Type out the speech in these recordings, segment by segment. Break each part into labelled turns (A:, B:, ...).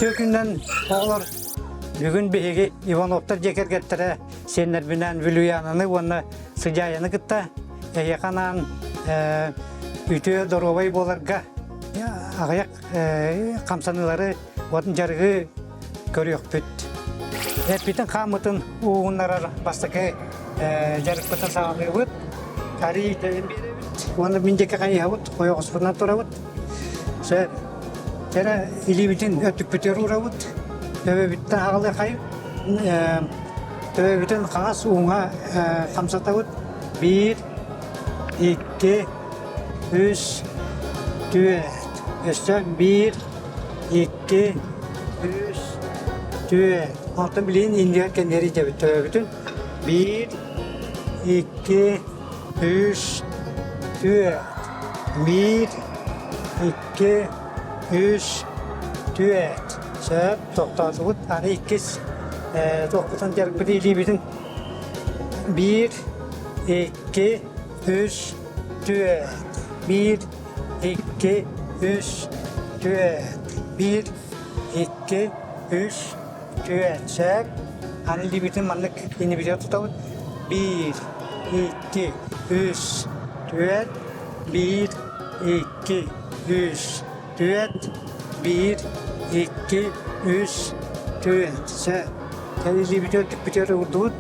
A: Үтүө күнүнэн оҕолор бүгүн биһиги Ивановтар дьиэ кэргэттэрэ сиэннэрбинээн Вилюянаны уонна Сыдьаайаны кытта эһиэхэ анаан үтүө доруобай буоларга аҕыйах хамсаныылары уонна дьарыгы көрүөхпүт. Эппитин хааммытын уугуннарар бастакы дьарыкпытын саҕалыыбыт. Арий дэйэн биэрэбит уонна мин диэки хайыһабыт, ойоҕоспутунан турабыт. Сөп. Кэрэ илиибитин өттүкпүтүгэр уурабыт. Төбөбүттэн аҕалыахайын. Төбөбүтүн хаҥас ууҥа хамсатабыт. Биир, икки, үс, түөрт. Өссө биир, икки, үс, түөрт. Онтон билигин иннигэр кэнниэр идэбит төбөбүтүн. Биир, икки, үс, түөрт. Биир, икки, үс, түөрт. Сөп, тохтоотубут. Аны иккис туохпутун дьарыкпыт илиибитин биир, икки, үс, түөрт. Биир, икки, үс, түөрт. Биир, икки, үс, түөрт. Сөп. Аны илиибитин маннык иннибитигэр тутабыт. Биир, икки, үс, түөрт. Биир, икки, үс, түөрт. Биир, икки, үс, түөрт. Сөп. Илиибитин өттүкпүтүгэр уурдубут.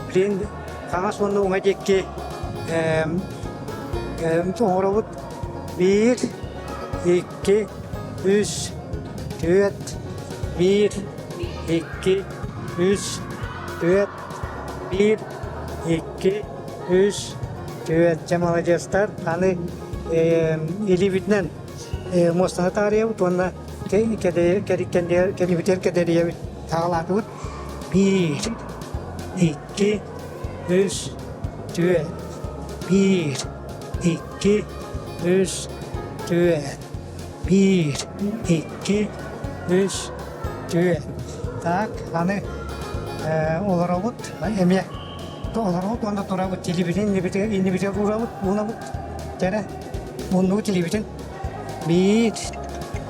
A: Билигин хаҥас уонна уҥа диэки оҥоробут. Биир, икки, үс, түөрт, биир, икки, үс, түөрт, биир, икки, үс, түөрт. Дьэ, маладьыастар. Аны илиибитинэн муостаны таарыйабыт уонна кэлибитигэр кэдэрийэбит. Саҕалаатыбыт. Биир, икки, үс, түөрт. Биир, икки, үс, түөрт. Биир, икки, үс, түөрт. Так, аны олоробут эмиэ олоробут уонна турабыт илиибитин иннибитигэр уурабыт уунабыт кэрэ муннубут илиибитин биир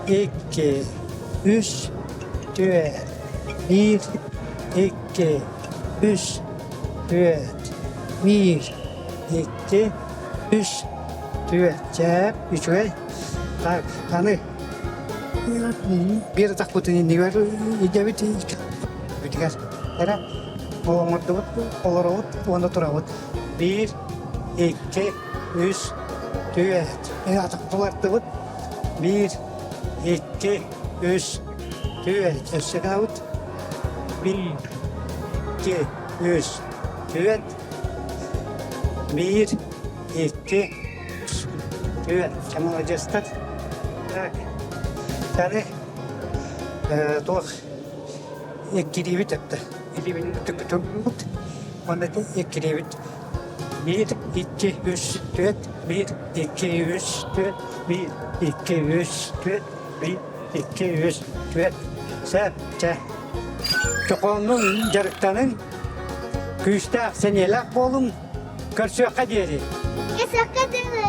A: икки үс түөрт биир икки үс түөрт биир икки үс түөрт чээп үчүгэй так аны биир атахпытын иннигэр илдьэбит бүтүгэр эрэ оҥордубут олоробут уонна турабыт биир икки үс түөрт атахтылартыбыт биир икки үс түөрт өссө гынабыт биир икки үс түөрт биир икки үс түөрт чэ маладьыастар так аны туох Эккириибит эттэ. Илиибин түккүтүрбут. Уонна эккириибит. Биир, икки, үс, түөрт, биир, икки, үс, түөрт, биир, икки, үс, түөрт, биир, икки, үс, түөрт. Сөп, чэ. Чохооннун дьарыктаныҥ, күүстээх, сэниэлээх буолуҥ. Көрсүөххэ диэри.
B: Көрсүөххэ диэри.